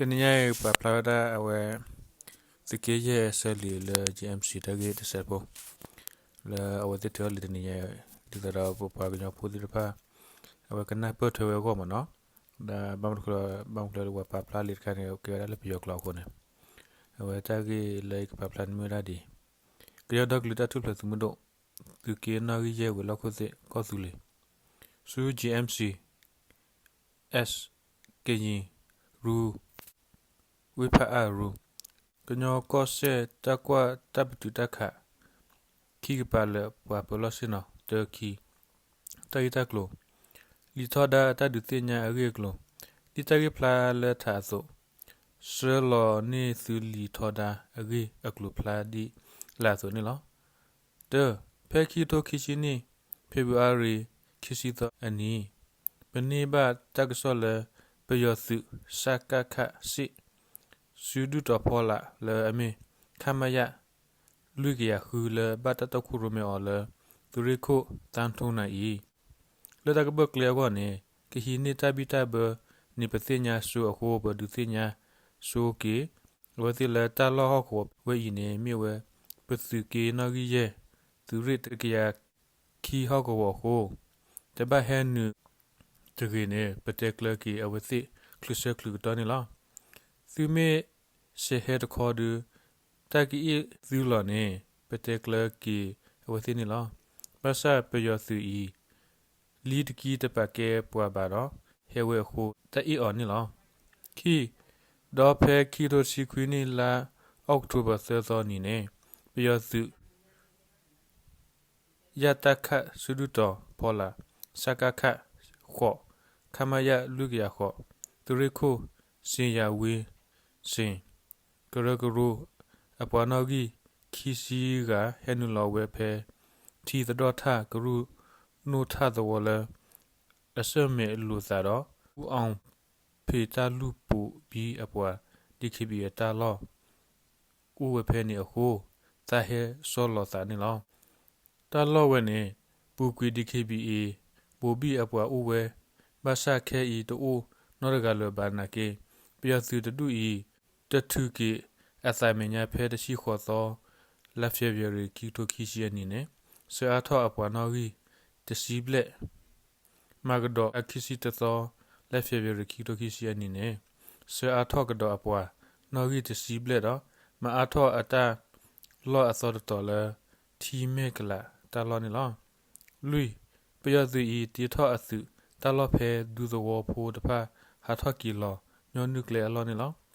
တနံၤညါအံၤ ပာ်ဖျါဝဲဒၣ်အဝဲ သုးက့ယဲၢ်ဆၢလံာ်လၢ G M C တၢ်ဂ့ၢ်တစဲးဖိ လၢအဝဲသ့ၣ်ထုးထီၣ်လံာ်တနံၤညါအံၤ ဒ်သိးဒီးပပှၤကညီဖိသ့ၣ်တဖၣ် အဝဲကနၢ်ပၢၢ်ထွဲဝဲအဂီၢ်မ့ၢ်နီၤ. ဒီးဘၣ်မနုၤအဃိ ဘၣ်မနုၤအဃိလၢပပာ်ဖျါလံာ်တခါန့ၣ် ကဲဝဲဒၣ်လၢပယီၤကျိာ်အဃိန့ၣ် အဝဲတၢ်ဂ့ၢ်လၢယကပာ်ဖျါန့ၣ်မ့ၢ်ဝဲဒၣ်ဒ်အံၤ, ကညီဒီကလုာ်တၢ်ထူၣ်ဖျဲးသုးမုၢ်ဒိၣ် သုးက့နီၣ်ဂံၢ်ယဲၢ်ဝဲၤလီၢ်ခိၣ်သ့ၣ်ကီၢ်သူလ့ၤ ဆူ G M C S ကယံၤရူ ဝ့ၢ်ဖးအါရူ ကညီကီၢ်စဲၣ်တၢ်ကွၢ်တၢ်ပတုာ်တၢ်ခး ခံကပၤလၢာ်ပှၤပၢၤလီၢ်ဆ့ၣ်နီၤ တၢခံ တၢ်ဂ့ၢ်တၢ်ကျိၤ လံာ်ထီဒါတၢ်ဒုးသ့ၣ်ညါအဂ့ၢ်အကျိၤ ဒ်တၢ်ဂ့ၢ်ဖျါလၢထးအသိး ဆှၢလီၤန့ၢ်သုလံာ်ထီဒါအဂ့ၢ်အကျိၤဖျါဒ် လၢအသိးန့ၣ်လီၤ. တၢ, ဖဲခံကထိခံဆံနံၣ် February ခံဆံသီအနံၤ ပန့ၢ်ဘၣ်တၢ်ကစီၣ်လၢ ပယီၤသုး စကခ စ့ၣ် စုဒုၣ်တီၤဖီလာ်လၢအမ့ၢ် ခမရ လွံၢ်ကယၤဃု လၢဘၣ်တၢ်တီခိၣ်ရိၣ်မဲအီၤလၢ သုးရ့ၣ်ခိၣ်သၣ်ထူနၤအံၤ လၢတၢ်ကဘၢၣ်ကျဲအဂီၢ်န့ၣ် ကဟံးန့ၢ်တၢ်ဘံၣ်တၢ်ဘၢန့ၣ် ပသ့ၣ်ညါဆိအဃိ ပဒုးသ့ၣ်ညါဆိက့ၤ အဝဲသ့ၣ်လၢတၢ်လီၢ်ဟီၣ်ကဝီၤဝဲအံၤန့ၣ် မ့ၢ်ဝဲ ပသုးက့နီၣ်ဂံၢ်ယဲၢ် သုးရ့ၣ်တကယၤခံဟီၣ်ကဝီၤအဃိ တဘၣ်ဟဲနုာ်တဂ့ၤန့ၣ် ပတဲကျၢၤက့ၤအဝဲသ့ၣ်ချုးဆၢချုးကတီၢ်န့ၣ်လီၤ. သုမ့ၢ်စဲးဟဲတခီဒီး တၢ်ကအ့ၣ်သုလီၤန့ၣ် ပတဲကျၢၤက့ၤအဝဲသ့ၣ်န့ၣ်လီၤ. ဘၣ်ဆၣ်ပယီၤသုးအံၤ လံတကံတပာ်ကဲပှၤဘၣ်ဒီး ဟဲဝဲအဃိ တၢ်အ့ၣ်အီၤန့ၣ်လီၤ. ခံ, ဒီးဖဲခံကထိတဆံခွံနံၣ် လါအီးကထိဘၢၣ် သၢသီနံၤန့ၣ် ပယီၤသုး ရတခ စုဒုၣ်တီၤဖီလာ် စကခ ဃိး ခမရ လွံၢ်ကယၤဃိး သုးရ့ၣ်ခိၣ် စ့ယၤဝ့စ့ၣ် ကရၢကရိ အပှၤနီၣ်ဂံၢ်ခံဆံဂၤ ဟဲနုာ်လီၤဝဲဖဲ ထံသဒီၣ်ထၣ်ကရူၢ် နိၣ်ထၣ်သဝီလၢ အဆၢၣ်မဲာ်လိာ်သးဒီး အူအီၣ်ဖ့းတၢ်လူၢ်ပိာ်ဘံအပှၤ D K B A တၢ်လီၢ် အိၣ်ဝဲဖဲန့ၣ်အဃိ သးဟဲဆီလီၤသးန့ၣ်လီၤ. တၢ်လီၢ်ဝဲန့ၣ် ပူၤကွံာ် D K B A ပိာ်ဘံၣ်အပှၤအိၣ်ဝဲ ဘၣ်ဆၣ်ခဲအံၤတအိၣ်နီတဂၤလၢၤဘၣ်နာ်က့ ပယီၤသုးတဒူၣ်အံၤ တထုးက့ၤအသးမဲာ်ညါဖဲတဆံဃိးသီ လါ February ခံကထိခံဆံအနံၤန့ၣ် ဆှၢအါထီၣ်အပှၤနီၣ်ဂံၢ်တဆံဘျဲၣ် မၤကဒီးအခံဆံတသီ လါ February ခံကထိခံဆံအနံၤန့ၣ် ဆှၢအါထီၣ်ကဒီးအပှၤနီၣ်ဂံၢ်တဆံဘျဲၣ်ဒီး မၤအါထီၣ်အတၢ်လီၢ်အသီတတီၤလၢ ထံမဲၢ်ကလးတၢ်လီၢ်န့ၣ်လီၤ. လွံၢ်, ပယီၤသုးအံၤတ့ထီၣ်အသုးတၢ်လီၢ်ဖဲဒူသဝီဖိတဖၣ်ဟးထီၣ်က့ၤလီၤ ညီနုၢ်ကျဲအလီၢ်န့ၣ်လီၤ.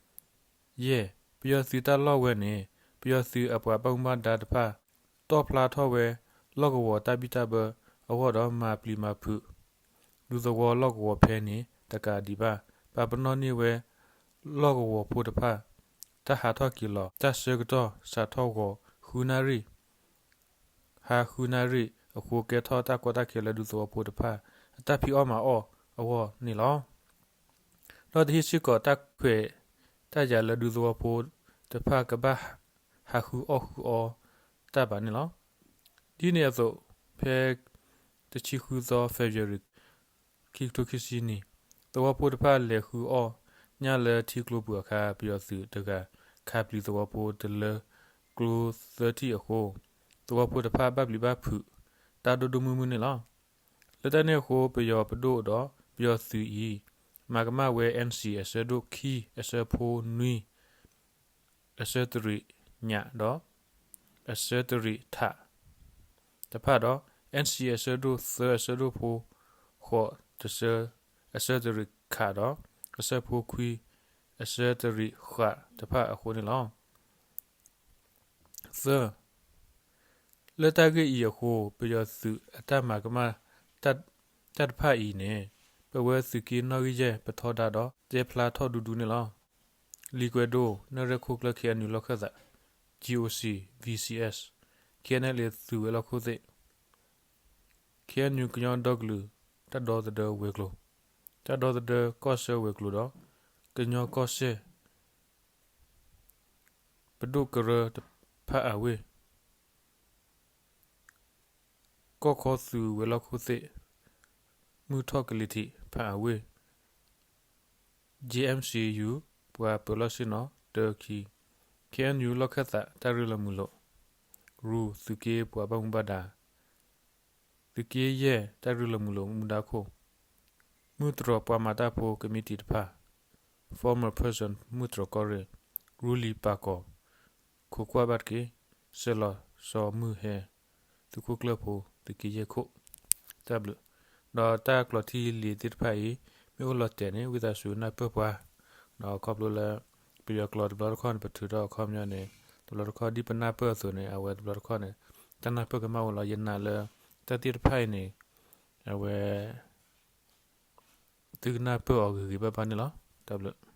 ယဲၢ်, ပယီၤသုးတၢ်လီၢ်ဝဲန့ၣ် ပယီၤသုးအပှၤဘၣ်မူဘၣ်ဒါတဖၣ် တီၣ်ဖျါထီၣ်ဝဲ လီၢ်ကဝီၤတၢ်ဘံၣ်တၢ်ဘၢအဂီၢ်ဒီးမၤပျံၤမၤဖုး ဒူသဝီလီၢ်ကဝီၤဖဲန့ၣ်တကးဒံးဘၣ် ပာ်ပနီၣ်န့ၢ်ဝဲ လီၢ်ကဝီၤဖိတဖၣ် တၢ်ဟးထီၣ်က့ၤလီၤ တၢ်ဆၢကတီၢ်စးထီၣ်ဂီၤဃုနၣ်ရံၣ် ဟါဃုနၣ်ရံၣ်အဃိ ကဲထီၣ်တၢ်ကီတၢ်ခဲလၢဒူသဝီဖိတဖၣ် အတၢ်ဖံးအီၣ်မၤအီၣ်အဂီၢ်န့ၣ်လီၤ. ဒီးတဟံးစ့ၢ်ကီးတၢ်ခွဲးတၢ်ယာ်လၢဒူသဝီဖိတဖၣ်ကဘၣ်ဟးဃုအီၣ်ဃုအီတၢ်ဘၣ်န့ၣ်လီၤ. ဒ်န့ၣ်အသိး ဖဲတဆံဃုသီ February ခံကထိခံဆံနံၣ် သဝီဖိတဖၣ်လဲၤဃုအီၣ်ညၣ်လၢထံကျိပူၤအခါ ပယီၤသုးတဂၤ ခးပျံၤသဝီဖိတလၢကျိသၢထံၣ်အဃိ သဝီဖိတဖၣ်ဘၣ်ပျံၤဘၣ်ဖုး တၢ်ဒိၣ်ဒိၣ်မုၢ်မုၢ်န့ၣ်လီၤ. လၢတၢ်န့ၣ်အဃိ ပယီၤပဒိၣ်ဒီးပယီၤသုးအံၤ မၤကမၣ်ဝဲ N C အဆၢဒိၣ်ခံ အဆၢဖိနွံ အဆၢတရံးညးဒီး အဆၢတရံးထးတဖၣ်ဒီး N C အဆၢဒိၣ်သၢ အဆၢဒိၣ်ဖိ ဃိး အဆၢတရံးခးဒီး အဆၢဖိခွံ အဆၢတရံးဃးတဖၣ်အဃိန့ၣ်လီၤ. သၢ, လၢတၢ်ဂ့ၢ်အံၤအဃိ ပယီၤသုးအတၢ်မၤကမၣ်တၢ်တဖၣ်အံၤန့ၣ် ပဝဲသုးက့နီၣ်ဂံၢ်ယဲၢ်ပထီဒါဒီး တဲဖျါထီၣ်ဒူဒူန့ၣ်လီၤ. လံာ်ကွဲးဒိ နရဲၣ်ခိၣ်ကျၢၢ် K N U လီၢ်ခၢၣ်သး G O C V C S K N L A သုးဝဲၤလီၢ်ခိၣ်သ့ၣ် K N U ကညီဒီကလုာ် တၢ်ဒီသဒၢဝဲၤကျိၤ, တၢ်ဒီသဒၢကီၢ်ဆၢဝဲၤကျိၤဒီး ကညီကီၢ်စဲၣ် ပဒိၣ်ကရၢတဖၣ်အဝ့ၢ် ကီၢ်ခီသုးဝဲၤလီၢ်ခိၣ်သ့ၣ် မုၢ်ထီၣ်ကလံၤထံးဖးအဝ့ၢ် J M C U ပှၤပၢၤလီၢ်ဆ့ၣ်နီၤ တၢခံ, ခ့ၣ်အဲၣ်ယူၣ် လီၢ်ခၢၣ်သး တၢ်ရ့လိာ်မုာ်လိာ်, ရူ သုးက့ ပှၤဘၣ်မူဘၣ်ဒါ, သုးက့ယဲၢ် တၢ်ရ့လိာ်မုာ်လိာ်မူဒါခိၣ်, မုၢ်တြီၤပှၤမၤတၢ်ဖိ ကမံးတံာ်တဖၣ်, former president မုၢ်တြီၤကီၢ်ရ့ၣ်, ရူလံၤပာ်ကီၤ, ခိးကွၢ်ဘၣ်တက့ၢ်, ဆဲးလီၤစီၤမုၢ်ဟဲ, သုးခိၣ်ကျၢၢ်ဖိ သုးက့ယဲၢ်ခိၣ်, တၢ်ဘျုး. ဒီးတၢ်ကျိးထံလံၤသ့ၣ်တဖၣ်အံၤ မ့ၢ်အိၣ်လီၤတဲာ်န့ၣ် ဝံသးစူၤနၢ်ပၢၢ်ပှၤ, ဒီးခီဖျိလၢ ပယီၤကျိာ်တဘျီတခီၣ်န့ၣ် ပထုးထီၣ်အခီပညီန့ၣ် တဘျီတခီၣ်ဒ်ပနၢ်ပၢၢ်အသိးန့ၣ် အဝဲတဘျီတခီၣ်န့ၣ် တၢ်နၢ်ပၢၢ်ကမၣ်အိၣ်လီၤ. ယနာ်လၢ တၢ်သ့ၣ်တဖၣ်အံၤန့ၣ် အဝဲ သုကနၢ်ပၢၢ်အီၤဂ့ၤဂ့ၤဘၣ်ဘၣ်န့ၣ်လီၤ. တၢ်ဘျုး